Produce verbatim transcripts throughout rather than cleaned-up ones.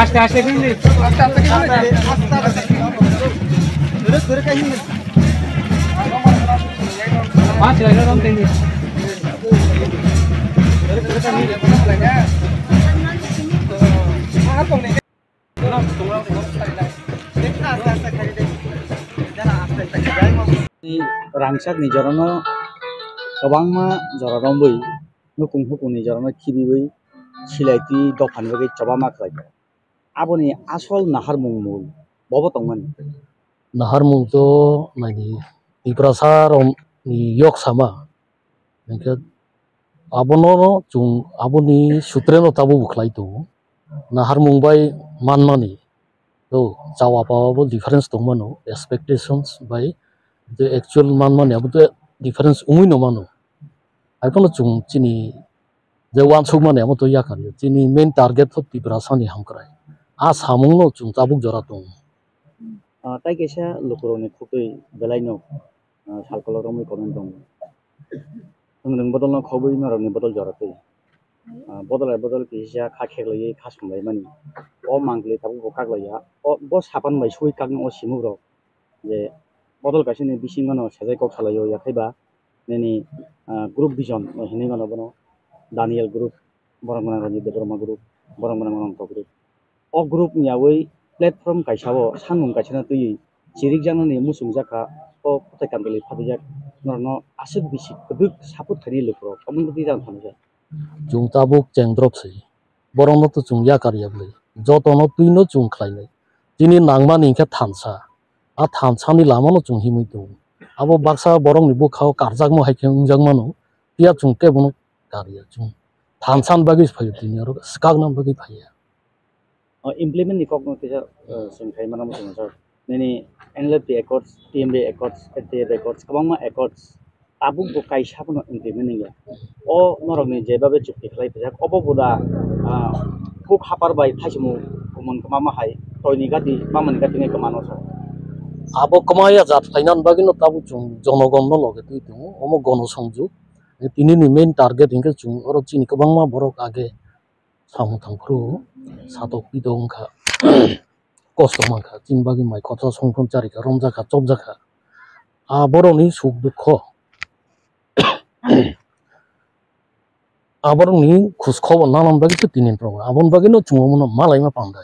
আস্তে আস্তে কিন্তু আস্তে আস্তে কিন্তু আস্তে আস্তে কিন্তু ধরে ধরে কাহিনী পাঁচ হাজার দাম তেইশ। Rangchak ni jora no kwbangma jora romwi nukung hukung ni jora no khibiwi silai twi dophani bagwi choba ma khlai. Aboni asol naharmung mui bobo tongmani. Naharmung to naidi Tiprasa rok ni yok sama. Hingke abono no chwng aboni sutre no tabuk bo khlai tongo. Naharmung bai manmani to chawa pawa bo difference tongmano, expectations bai je actual manmani abo to difference wngwi no mano. Haiphano chwng chini je wansukmani amo to yakar ya. Chini main target to Tiprasa ni hamkrai. A samung no chwng tabuk jora tongo. Ah, tai kaisa lukurokni khukui belai no, ah, sal kolok romwi comment tongo. Nwng nwng bodol no khobwi norokni bodol jora twi. Ah, bodol hai bodol kisa kha kheklaiwi kha sumlaimani. O mangli tabuk bo kaklaiya. O bo sapan bai sui kakno o simuk rok. Je bodol kaisa ni bisingo no sajai kok salaio, yakhai ba nini, ah, group vision hinwi mano bono, Daniel group, borok gwnang Ranjit Debbarma group, borok gwnang Ananto group. O group ni yawi platform kaisa o, samung kaisa no twiwi chirikjaknani muchungjak kha, o kwthai kamchwlwi phatijak, norokno aswk bisi kwbwk support khainai lukurok, omo wngkha twi jang thansa. Chwng tabuk chengdrop se. Borokno to chwng yakar ya bwlwi. Jotono twino chwng khlainai. Chini nangmani hinkhe thansa. A thansani lamano chwng himwi tongo. Abo baksa borokni bwkhao karjakma hai khe wngjakmano. Phiya chwng kebono karya chwng. Thansa ni bagwi phaio tini oro swkakna bagwi phaiya. O implement ni kokno kisa, eh, swng khai mano muchung sir. Nini N L F T Accords, T M B Accords, F T F Accords, kwbangma accords tabuk bo kaisa phano implement wngya. O norokni jebabe chukti khlai phaijak, obo bo da, ah, khuk hapar bai thaichimung kumun kwma ma hai toini gati, mamani gati wngwi kwmano sir. Abo kwmaya jat khlainani bagwino tabuk chwng jonogonno loge twi tongo, omo gono songjwk. Tini ni main target hinkhe chwng oro chini kwbangma borok age samung tangphuru satok pito wngkha, kosto mankha, chini bagwi mai kotor songphon charikha, romjakha, chopjakha. A borokni suk dukho, a borokni khus khobor nanani bagwi se tini program. Aboni bagwino chwng omono malaima panda.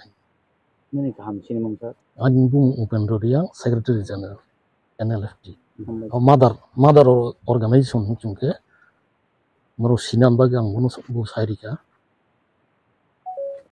Nini kaham sinimung sir? Ani bumung Upendra Reang, Secretary General, N L F T. Hambai. O mother, mother organization hwn chwng khe, norok sinani bagwi ang bono bo sai rikha.